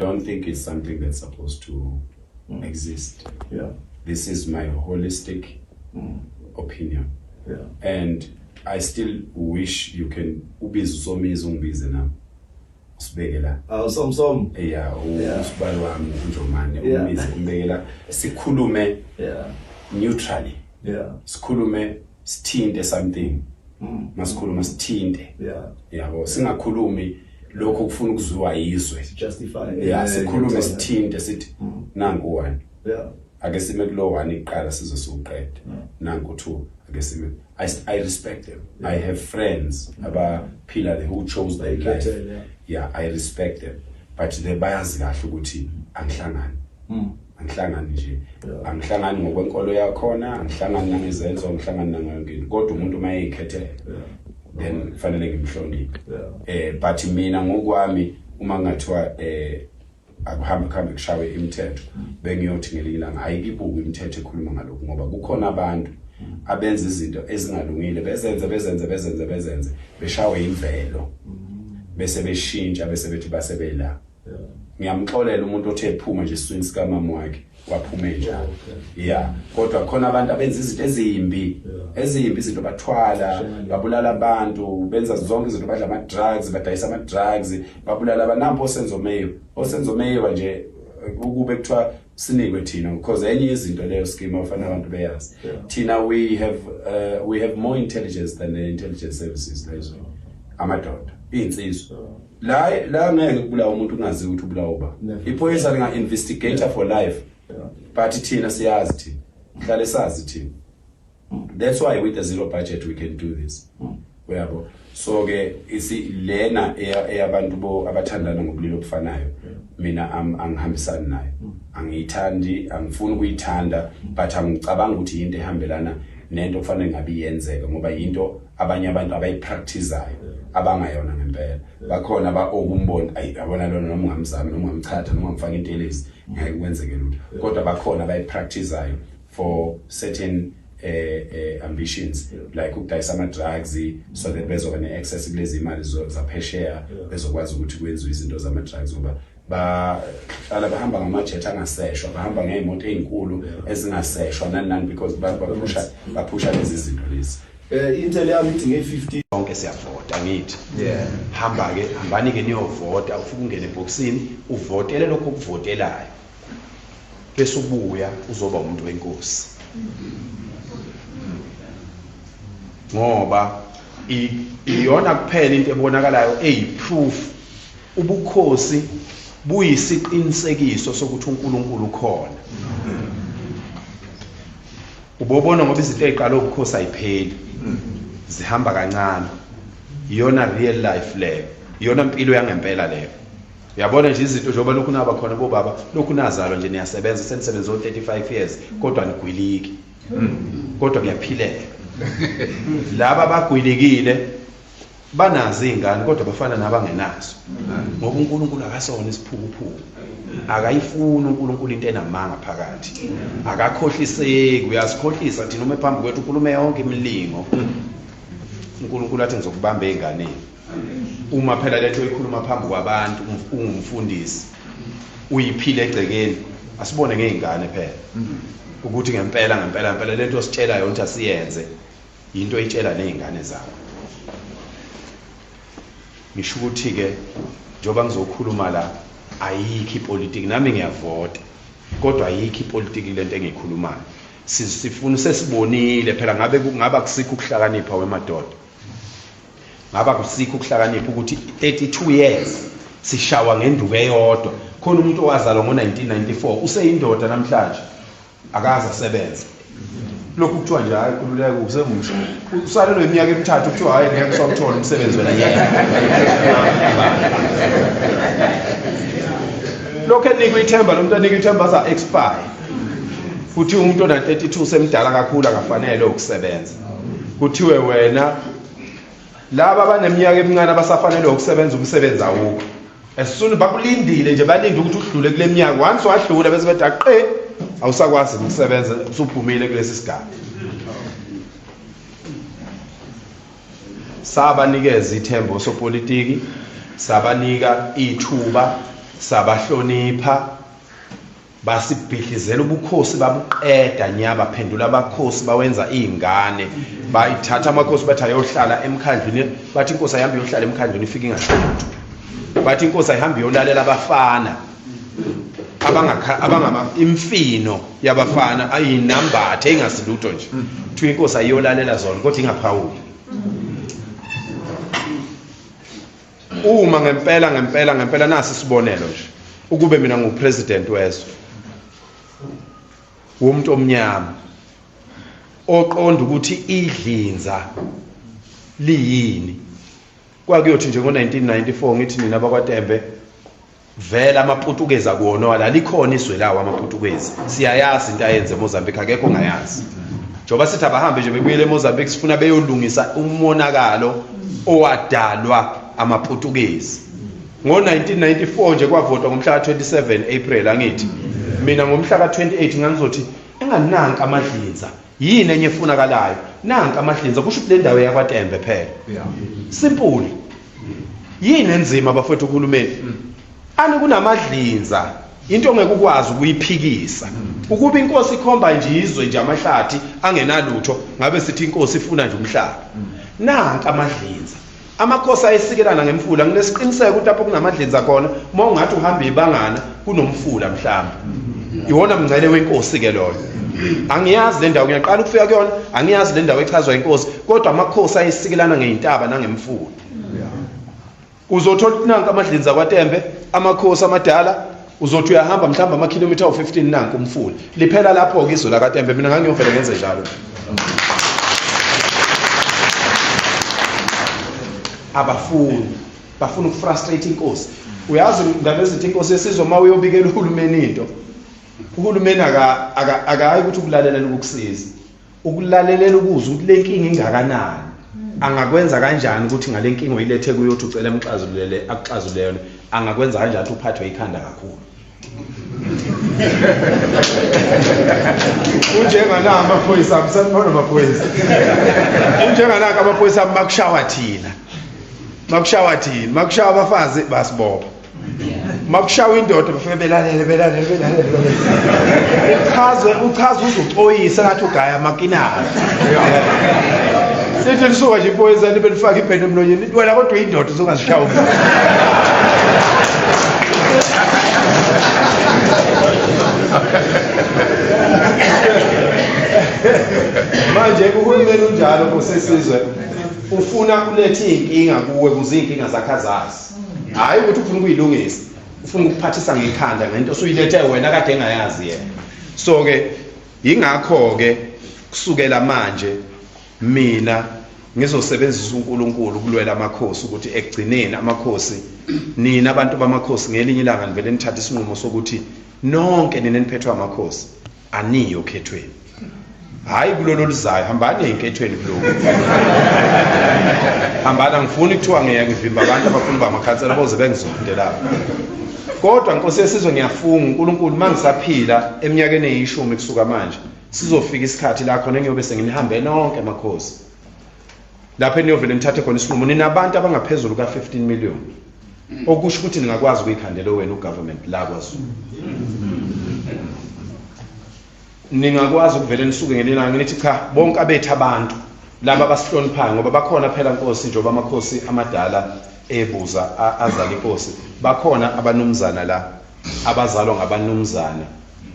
Don't think it's something that's supposed to exist. This is my holistic opinion. And I still wish you can ubize uSomizi, ungibize nami. Usibeke la. Awu, Somsom. Yeah, usibali wami uNjomane, umbize umbeke la. Sikhulume neutrally. Sikhulume, sithinte something. Masikhuluma sithinte. Yabo, singakhulumi lokho kufuna ukuzwiwa yizwe. Justify. Yeah, sikhulume, sithinte, sithi nangu one. Ake sime kulo one iqala, size siwuqede. Nangu two, ake sime. I respect them. I have friends abaphila who chose their life. Yeah, I respect them. But they bayazi kahle ukuthi angihlangani. Angihlangani nje. Angihlangani ngokwenkolo yakhona, angihlangani nangezenzo, angihlangani nangayo into. Kodwa umuntu uma eyikhethela, then kufanele ngimhloniphe. But mina ngokwami, uma ngathiwa akuhambe kuhambe kushawe imithetho, bengiyothi ngelinye ilanga ayikibuke imithetho ekhuluma ngalokhu, ngoba kukhona abantu abenza izinto ezingalungile, bezenze bezenze bezenze bezenze, beshawe imvelo, bese beshintsha, bese bethi base bela. Ngiyamxolela umuntu othe ephuma nje esiswini sikamama wakhe waphuma enjalo. Yeah, kodwa khona abantu abenza izinto ezimbi, ezimbi izinto, bathwala, babulala abantu, benza zonke izinto, badla ama drugs, badayisa ama drugs, babulala abanampo. OSenzo Meyiwa, oSenzo Meyiwa nje, ukube kuthiwa sinikwe thina, because enye izinto leyo scheme ofanele abantu beyazi, thina we have more intelligence than the intelligence services lezo. Amadoda, iy'nsizwa la la, ngeke kubulawa umuntu ungazi ukuthi ubulawa uba. Never. Iphoyisa linga investigate for life, but thina siyazi, thina hlale sazi thina. That's why with the zero budget we can do this, uyabo. So ke isi lena eyabantu bo abathandana ngobulili obufanayo, mina angihambisani nayo, angiyithandi, angifuni ukuyithanda, but angicabanga ukuthi into ehambelana nento kufanele ngabe iyenzeka, ngoba into abanye abantu abayipracticeayo abangayona ngempela. Bakhona ba okumbona, ayi, yabona lona, noma ungamzami, noma ungamchatha, noma ungamfaka intelezi, ngeke kwenzeke lutho. Kodwa bakhona abayipracticeayo for certain ambitions, like ukudayisa ama drugs, so that bezoba ne-access kulezi imali zaphesheya, bezokwazi ukuthi kwenziwe izinto zama drugs, ngoba bahlala bahamba ngamajet angaseshwa, bahamba ngey'moto ey'nkulu ezingaseshwa, nani nani, because baphusha lezi zinto lezi. Intel yami ithi nge-15. Sonke siyavota, ngithi hamba ke, hambani ke niyovota. Ufike ungene ebhokisini, uvotele lokho okuvotelayo, bese ubuya uzoba umuntu wenkosi, ngoba iyona kuphela into ebonakalayo eyiproof. Ubukhosi buyisiqinisekiso sokuthi uNkulunkulu ukhona. Ubobona ngoba izinto eziqala ubukhosi ayipheli, zihamba kancane. Iyona real life leyo, iyona mpilo yangempela leyo. Uyabona nje izinto njengoba lokhu naba khona bobaba, lokhu nazalwa nje niyasebenza, senisebenza o-35 years, kodwa nigwiliki, kodwa kuyaphileka. Laba abagwilikile banazo iy'ngane, kodwa bafana nabangenazo, ngoba uNkulunkulu akasona isiphukuphuku. Akayifuni uNkulunkulu into enamanga phakathi, akakhohliseki. Uyasikhohlisa thina uma phambi kwethu ukhulume yonke imilingo. uNkulunkulu athi, "Ngizokubamba ey'nganeni." Uma phela lento oyikhuluma phambi kwabantu, ungumfundisi, uyiphile egcekeni, asibone ngey'ngane phela ukuthi ngempela ngempela ngempela lento ositshela yona ukuthi asiyenze, into oyitshela ney'ngane zakho. Ngisho ukuthi-ke njengoba ngizokhuluma la, ayikho ipolitiki. Nami ngiyavota, kodwa ayikho ipolitiki lento engiyikhulumayo. Sifuna, sesibonile phela, ngabe kungaba kusikho ukuhlakanipha wemadoda, ngaba kusikho ukuhlakanipha ukuthi 32 years sishawa ngenduku eyodwa. Khona umuntu owazalwa ngo-1994 useyindoda namhlanje, akaze asebenze. Lokhu kuthiwa nje, "Hayi, khululeka, usemusha, usalelwe iminyaka emithathu." Kuthiwa, "Hhayi, ngeke usawuthola umsebenzi wena." Yena lokhu enikwe ithemba, lo muntu anikwe ithemba aza expire. Kuthiwa umuntu ona-32 semdala kakhulu, akafanele ukusebenza. Kuthiwe wena laba abaneminyaka emincane abasafanele ukusebenza, umsebenzi awukho. As soon bakulindile nje, balinde ukuthi udlule kule minyaka. Once wadlula, bese bethi aqe, awusakwazi ukusebenza, usuphumile kulesi sigaba. Sabanikeza ithemba osopolitiki, sabanika ithuba. Sabahlonipha, basibhidlizela ubukhosi babuqeda nya, baphendula abakhosi bawenza iy'ngane, bayithatha amakhosi bathi ayohlala emkhandlwini, bathi inkosi ayihambe iyohlala emkhandlwini ifike ingasho lutho, bathi inkosi ayihambe iyolalela abafana abangama imfino yabafana ayinambathe ingazi lutho nje, kuthiwa inkosi ayiyolalela zona kodwa ingaphawuli. Uma ngempela ngempela ngempela nasi isibonelo nje, ukube mina ngiwupresident wezwe womuntu omnyama oqonda ukuthi idlinza liyini, kwakuyothi nje ngo-1994 ngithi nina bakwaTembe vele amaPutukezi akuwona wala likhona izwe lawo amaPutukezi, siyayazi into ayenze eMozambique, akekho ongayazi. Njengoba sithi abahambe nje bebuyele eMozambique, sifuna beyolungisa umonakalo owadalwa amaPutukezi ngo-1994 nje kwavotwa ngomhla ka-27 April, angithi mina ngomhla ka-28 ngangizothi engananka amadlinza, yini enye efunakalayo, nanka amadlinza, kusho ukuthi le ndawo yakwaTembe phela, simple. Yini enzima bafowethu kuhulumeni? Ani kunamadlinza, into ongeke ukwazi ukuyiphikisa. Ukuba inkosi ikhomba nje izwe nje amahlathi angenalutho, ngabe sithi inkosi ifuna nje umhlaba. Nanka amadlinza. Amakhosi ayesikelana ngemfula, nginesiqiniseko ukuthi lapho kunamadlinza khona, uma ungathi uhamba ibangana kunomfula mhlawumbe. Iwona mngcele wenkosi ke loyo. Angiyazi le ndawo, ngiyaqala ukufika kuyona, angiyazi le ndawo echazwa inkosi, kodwa amakhosi ayesikelana ngey'ntaba nangemfula. Uzothola ukuthi nanka amadlinza kwaTembe, amakhosi amadala, uzothi uyahamba mhlawumbe amakhilomitha awu-15 nanka umfula. Liphela lapho-ke izwe lakaTembe, mina ngangiyovele ngenze njalo. Abafuni, bafuna ukufrustrate inkosi. Uyazi ndaba ezithi inkosi yesizwe uma uyobikela uhulumeni into, uhulumeni akayi ukuthi ukulalela ukukusiza, ukulalelela ukuzwa ukuthi le nkinga ingakanani, angakwenza kanjani ukuthi ngale nkinga oyilethe kuyothi ucela emxazululele, akuxazulule yona, angakwenza kanjani ukuthi uphathwe ikhanda kakhulu. Kunjengana amaphoyisa ami, sanibona amaphoyisa. Kunjenganaka amaphoyisa ami, makushawa thina, makushawa thina, makushawa abafazi basibopha, makushawa indoda bafike belalele belalele belalele, uchazwe uchaze uzuxoyisa ngathi ugaya amakinati. Sithi lisuka nje iphoyisa libe lifaka ibhende emlonyeni, lithi wena kodwa uyindoda uzongazishaya. Manje uhulumeni unjalo kusesizwe, ufuna ulethe iy'nkinga kuwe kuze iy'nkinga zakhe azazi, hhayi ukuthi ufuna ukuyilungisa, ufuna ukuphathisa ngekhanda ngento osuyilethe wena kade engayazi yena. So-ke yingakho-ke kusukela manje mina ngizosebenzisa uNkulunkulu ukulwela amakhosi, ukuthi ekugcineni amakhosi, nina abantu bamakhosi, ngelinye ilanga nivele nithathe isinqumo sokuthi nonke nina eniphethwe amakhosi aniyo okhethweni, hhayi kulolu oluzayo, hambani ey'nkethweni kulokhu, hambani. Angifuni kuthiwa ngiya ngivimba abantu abafuna uba amakhansela, boze bengizonde lapho. Kodwa nkosi yesizwe, ngiyafunga uNkulunkulu, uma ngisaphila eminyakeni eyishumi kusuka manje, sizofika isikhathi la khona engiyobe senginihambe nonke amakhosi, lapho eniyovele nithathe khona isinqumo. Ninabantu abangaphezulu ka-15 million, okusho ukuthi ningakwazi ukuyikhandela wena ugovernment la kwaZulu. Ningakwazi ukuvele nisuke ngelinanga nithi cha, bonke abethu abantu laba abasihloniphayo, ngoba bakhona phela nkosi, njengoba amakhosi amadala ebuza azala inkosi, bakhona abanumzana la abazalwa ngabanumzana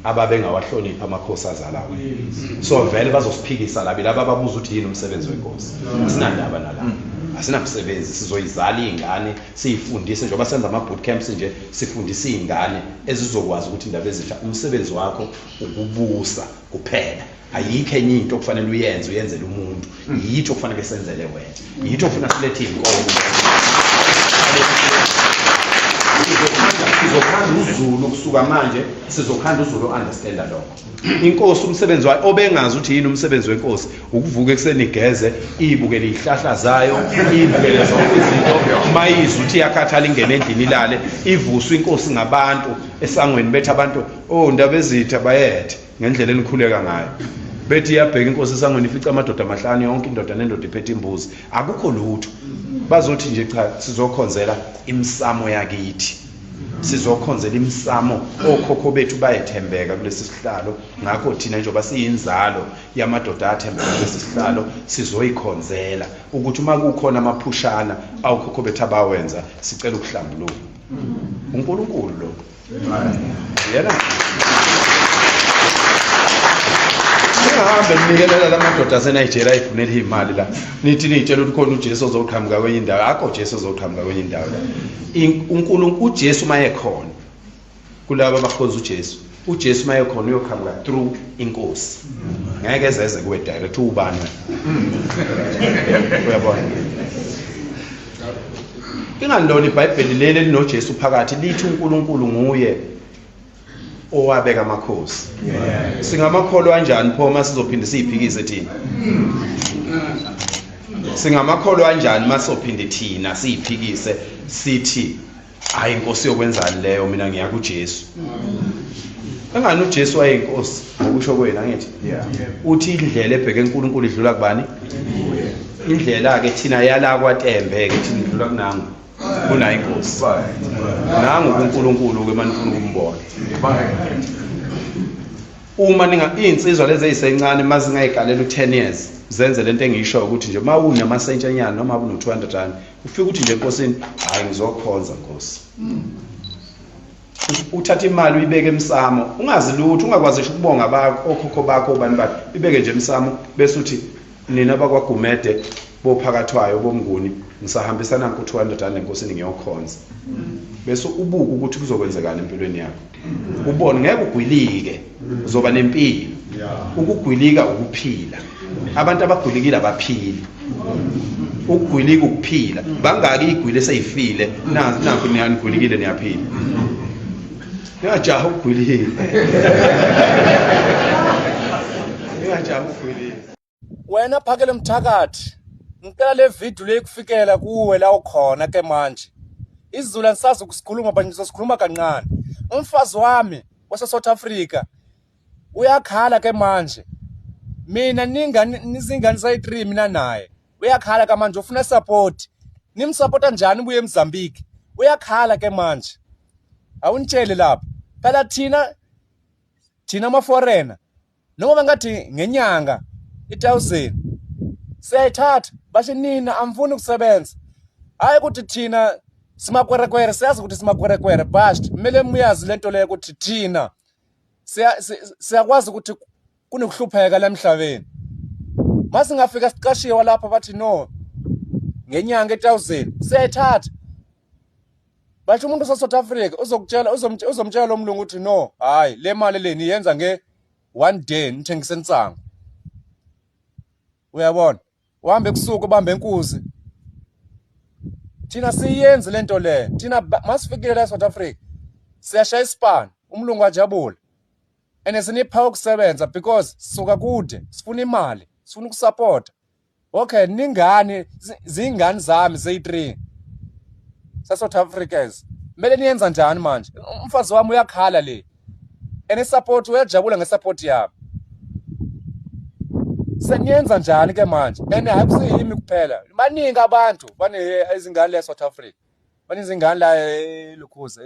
ababengawahloniphi amakhosi azala wena, so vele bazosiphikisa labi laba ababuza ukuthi yini umsebenzi wenkosi. Asinandaba nalapho, asinamsebenzi, sizoyizala iy'ngane siyifundise, njengoba senza ama-boot camps nje, sifundise iy'ngane ezizokwazi ukuthi indaba ezitha umsebenzi wakho ukubusa kuphela, ayikho enye into okufanele uyenze, uyenzele umuntu, yitho okufanele senzele wena, yitho ofuna silethe iy'nkomo, sizokhanda uZulu kusuka manje, sizokhanda uZulu o-understanda lokho inkosi umsebenzi wayo, obengazi ukuthi yini umsebenzi wenkosi, ukuvuka ekuseni igeze, iyibukele iy'hlahla zayo, iyibukele zonke izinto, mayizwe ukuthi iyakhathala ingene endlini ilale, ivuswe inkosi ngabantu esangweni, bethi abantu, oh ndaba ezitha bayethe ngendlela enikhuleka ngayo, bethi iyabheka inkosi esangweni ifica amadoda amahlanu, yonke indoda nendoda iphethe imbuzi, akukho lutho, bazothi nje cha, sizokhonzela imsamo yakithi. Sizokhonzela imsamo, okhokho bethu bayethembeka kulesi sihlalo, ngakho thina njengoba siyinzalo yamadoda athembeka kulesi sihlalo sizoyikhonzela ukuthi uma kukhona amaphushana awukhokho bethu abawenza sicela ukuhlambuluka. uNkulunkulu lo yena ningahambe ninikelela la madoda aseNigeria ayifunela iy'mali la nithi niyitshela ukuthi khona uJesu ozoqhamuka kwenye indawo akho Jesu ozoqhamuka kwenye indawo la uNkulunkulu uJesu uma ekhona kulabo abakhonza uJesu uJesu uma ekhona uyoqhamuka through inkosi ngeke ezeze kuwe direct ubani wena uyabona Ingani lona iBhayibheli leli elinoJesu phakathi lithi uNkulunkulu nguye owabeka amakhosi. Singamakholwa kanjani pho uma sizophinde siyiphikise thina? Singamakholwa kanjani uma sizophinde thina siyiphikise sithi hayi inkosi yokwenzani leyo mina ngiya kuJesu. Engani uJesu wayeyinkosi ngokusho kwenu angithi? Uthi indlela ebheke eNkulunkulu idlula kubani? Indlela ke thina yala kwaTembe ke thina idlula kunangu. Kunayo inkosi. Nangu kuNkulunkulu ke manifuna ukumbona. Uma ninga izinsizwa lezi ezisencane mazingayigalela u10 years zenze lento engiyisho ukuthi nje mawunamasentshanyana noma uno 200 rand ufike uthi nje enkosini hayi ngizokhonza nkosi. Uthatha imali uyibeke emsamo ungazi lutho ungakwazi ngisho ukubonga bakho okhokho bakho obani bakho ibeke nje emsamo bese uthi nina bakwaGumede bophakathwayo bomnguni ngisahambisa nanku 200 rand enkosini ngiyokhonza bese ubuka ukuthi kuzokwenzekani empilweni yakho ubone ngeke ugwilike uzoba nempilo ukugwilika ukuphila abantu abagwilikile abaphili ukugwilika ukuphila bangaki igwile eseyifile nakho niyangigwilikile niyaphila ningajaha ukugwilika ningajaha ukugwilika Wena phakele mthakathi, ngicela le video le ikufikela kuwe la ukhona ke manje. Izulu angisazi ukusikhuluma but ngizosikhuluma kancane. Umfazi wami wase South Africa uyakhala ke manje. Mina ningane nizingane sayi-3 mina naye. Uyakhala ke manje ufuna support. Nimsupporta njani ubuye eMozambique? Uyakhala ke manje. Awunitshele lapha. Phela thina thina ama foreigner noma bangathi ngenyanga i-1000 siyayithatha basho nina amfuni ukusebenza hayi ukuthi thina simakwerekwere siyazi ukuthi simakwerekwere but kumele muyazi lento leyo ukuthi thina siyakwazi ukuthi kunokuhlupheka la emhlabeni masingafika siqashiwe lapha bathi no ngenyanga i-1000 siyayithatha basho umuntu ose-South Africa uzokutshela uzomtshela lo mlungu ukuthi no hayi le mali le niyenza nge one day nithengise insangu uyabona uhambe ebusuku ubambe inkuzi thina siyenze lento le thina masifikile la eSouth Africa siyashaya isipani umlungu ajabule and sinipha ukusebenza because sisuka kude sifuna imali sifuna ukusupporta Okay, ningani zingane zami zeyi-3 sa-South Africans. Kumele niyenza njani manje? Umfazi wami uyakhala le. And support uyajabula ngesupport yami. Seniyenza njani ke manje? And hayi kusiyimi kuphela. Baningi abantu bane izingane la eSouth Africa. Banezingane la eLukhuza.